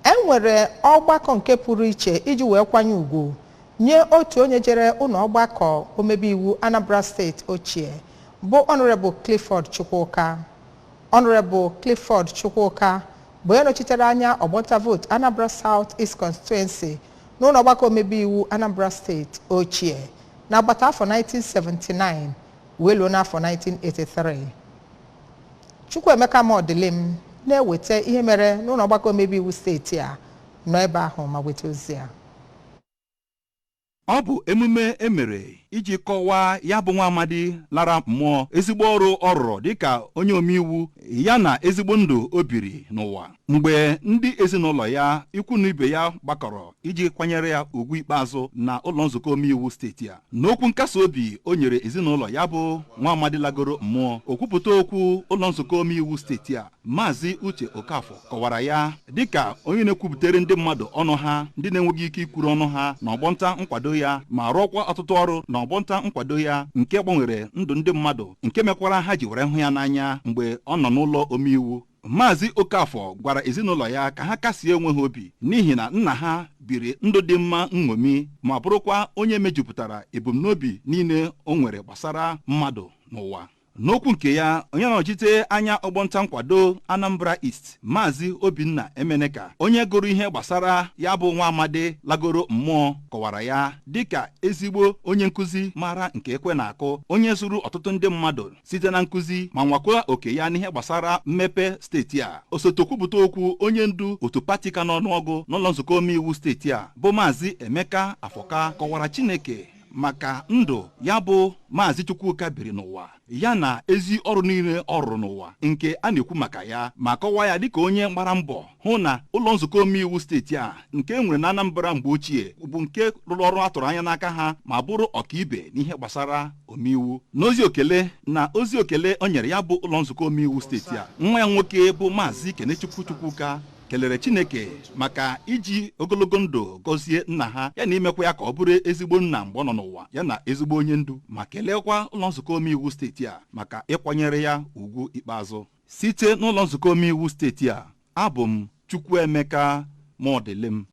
E nwere ọgbakọ nke pụrụ iche iji wee kwanye ugwu nye otu onye jere ụlọ ọgbakọ omebe iwu Anambra Steeti ochie, bụ Honorable Clifford Chukwuka. Honorable Clifford Chukwuka bụ onye nọchitere anya ọgbọnta vootu Anambra South East Constituency n'ụlọ ọgbakọ omebe iwu Anambra Steeti ochie n'agbata afọ 1979 wee luo n'afọ 1983. Chukwuemeka Modilim na-eweta ihe mere n'ụlọ ọgbakọ omebe iwu steeti a nọ ebe ahụ ma weta ozi a. Ọ bụ emume emere iji kọwaa ya bụ nwa amadi lara mmụọ, ezigbo ọrụ ọ rụrụ dịka onye omeiwu ya na ezigbo ndụ o biri n'ụwa, mgbe ndị ezinụlọ ya, ikwu na ibe ya gbakọrọ iji kwanyere ya ugwu ikpeazụ na ụlọ nzukọ omeiwu steeti a. N'okwu nkasi obi o nyere ezinụlọ ya bụ nwa amadi lagoro mmụọ, okwupụta okwu ụlọ nzukọ omeiwu steeti a, Maazị Uche Okafọ, kọwara ya dịka onye na-ekwupụtere ndị mmadụ ọnụ ha, ndị na-enweghị ike ikwuru ọnụ ha na ọgbọnta nkwado ya, ma rụọkwa ọtụtụ ọrụ na ọgbọnta nkwado ya nke gbanwere ndụ ndị mmadụ, nke mekwara ha ji were hụ ya n'anya mgbe ọ nọ n'ụlọ omeiwu. Maazị Okafọ gwara ezinụlọ ya ka ha kasie onwe ha obi, n'ihi na nna ha biri ndụ dị mma nṅomi, ma bụrụkwa onye mejupụtara ebumnobi niile o nwere gbasara mmadụ n'ụwa. N'okwu nke ya, onye na-anọchite anya ọgbọnta nkwado Anambra East, Maazị Obinna Emeneka, onye gụrụ ihe gbasara ya bụ nwa amadi lagoro mmụọ, kọwara ya dịka ezigbo onye nkụzi mara nke ekwe na-akụ, onye zụrụ ọtụtụ ndị mmadụ site na nkụzi, ma nwakwa oke ya n'ihe gbasara mmepe steeti a. Osote kwupụta okwu onye ndu otu pati ka n'ọnụọgụ n'ụlọ nzukọ omeiwu steeti a, bụ Maazị Emeka Afọka, kọwara Chineke maka ndụ ya bụ Maazị Chukwuka biri n'ụwa, ya na ezi ọrụ niile ọ rụrụ n'ụwa nke a na-ekwu maka ya, ma kọwaa ya dịka onye gbara mbọ hụ na ụlọ nzukọ omeiwu steeti a nke e nwere na Anambra mgbe ochie bụ nke rụrụ ọrụ atụrụ anya n'aka ha, ma bụrụ ọkaibe n'ihe gbasara omeiwu. N'ozi okele na ozi okele o nyere ya bụ ụlọ nzukọ omeiwu steeti a, nwa ya nwoke bụ Maazị Kenechukwu Chukwuka kelere Chineke maka iji ogologo ndụ gọzie nna ha, ya na imekwa ya ka ọ bụrụ ezigbo nna mgbe ọ nọ n'ụwa, ya na ezigbo onye ndu, ma kelekwa ụlọ nzukọ omeiwu steeti a maka ịkwanyere ya ugwu ikpeazụ. Site n'ụlọ nzukọ omeiwu steeti a, abụ m Chukwuemeka Modilim.